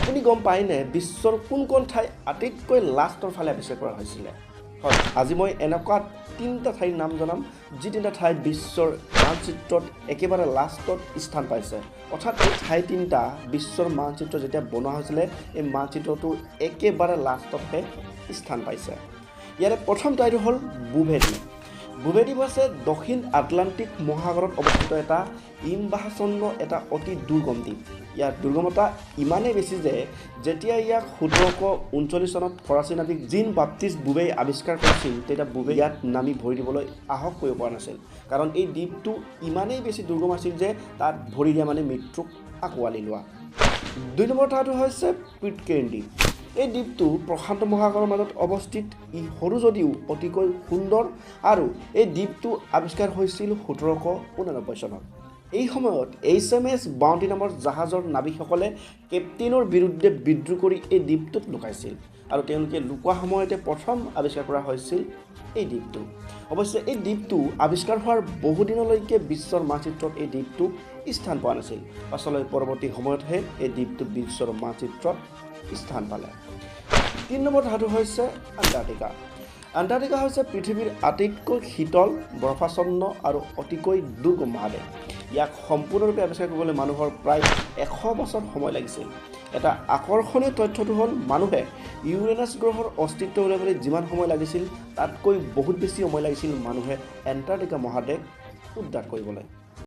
আপুনি গম পায়নে বিশ্বৰ কোনখন ঠাই আটাইতকৈ লাষ্টৰ ফালে আৱিষ্কাৰ কৰা হৈছিলে? হয়, আজি মই এনেকুৱা তিনিটা ঠাইৰ নাম জনাম, যি তিনিটা ঠাই বিশ্বৰ মানচিত্ৰত একেবাৰে লাষ্টত স্থান পাইছে। অৰ্থাৎ এই ঠাই তিনিটা বিশ্বৰ মানচিত্ৰ যেতিয়া বনোৱা হৈছিলে, এই মানচিত্ৰটোৰ একেবাৰে লাষ্টতহে স্থান পাইছে। ইয়াৰে প্ৰথম ঠাইটো হ'ল বুভে দ্বীপ। বুভে দ্বীপ হৈছে দক্ষিণ আটলাণ্টিক মহাসাগৰত অৱস্থিত এটা হিমবাহাচ্ছন্ন এটা অতি দুৰ্গম দ্বীপ। ইয়াৰ দুৰ্গমতা ইমানেই বেছি যে যেতিয়া ইয়াক 1739 চনত ফৰাচী নাবিক জিন বাপ্তিষ্ট বুবেই আৱিষ্কাৰ কৰিছিল, তেতিয়া বুবে ইয়াত নামি ভৰি দিবলৈ সাহস কৰিব পৰা নাছিল, কাৰণ এই দ্বীপটো ইমানেই বেছি দুৰ্গম আছিল যে তাত ভৰি দিয়া মানে মৃত্যুক আঁকোৱালি লোৱা। দুই নম্বৰ ঠাইটো হৈছে পিটকেইন দ্বীপ। এই দ্বীপটো প্ৰশান্ত মহাসাগৰৰ মাজত অৱস্থিত। ই সৰু যদিও অতিকৈ সুন্দৰ আৰু এই দ্বীপটো আৱিষ্কাৰ হৈছিল 1789 চনত। এই সময়ত এইচ এম এছ বাউণ্টি নামৰ জাহাজৰ নাবিকসকলে কেপ্টেইনৰ বিৰুদ্ধে বিদ্ৰোহ কৰি এই দ্বীপটোত লুকাইছিল আৰু তেওঁলোকে লুকোৱা সময়তে প্ৰথম আৱিষ্কাৰ কৰা হৈছিল এই দ্বীপটো। অৱশ্যে এই দ্বীপটো আৱিষ্কাৰ হোৱাৰ বহুদিনলৈকে বিশ্বৰ মানচিত্ৰত এই দ্বীপটো স্থান পোৱা নাছিল। পাছলৈ পৰৱৰ্তী সময়তহে এই দ্বীপটো বিশ্বৰ মানচিত্ৰত স্থান পালে। তিনি নম্বৰ ঠাইটো হৈছে আণ্টাৰ্কটিকা। আণ্টাৰ্কটিকা হৈছে পৃথিৱীৰ আটাইতকৈ শীতল, বৰফাচ্ছন্ন আৰু অতিকৈ দুৰ্গম মহাদেশ। ইয়াক সম্পূৰ্ণৰূপে আৱিষ্কাৰ কৰিবলৈ মানুহৰ প্ৰায় 100 বছৰ সময় লাগিছিল। এটা আকৰ্ষণীয় তথ্যটো হ'ল, মানুহে ইউৰেনাছ গ্ৰহৰ অস্তিত্ব উলিয়াবলৈ যিমান সময় লাগিছিল, তাতকৈ বহুত বেছি সময় লাগিছিল মানুহে এণ্টাৰ্কটিকা মহাদেশ উদ্ধাৰ কৰিবলৈ।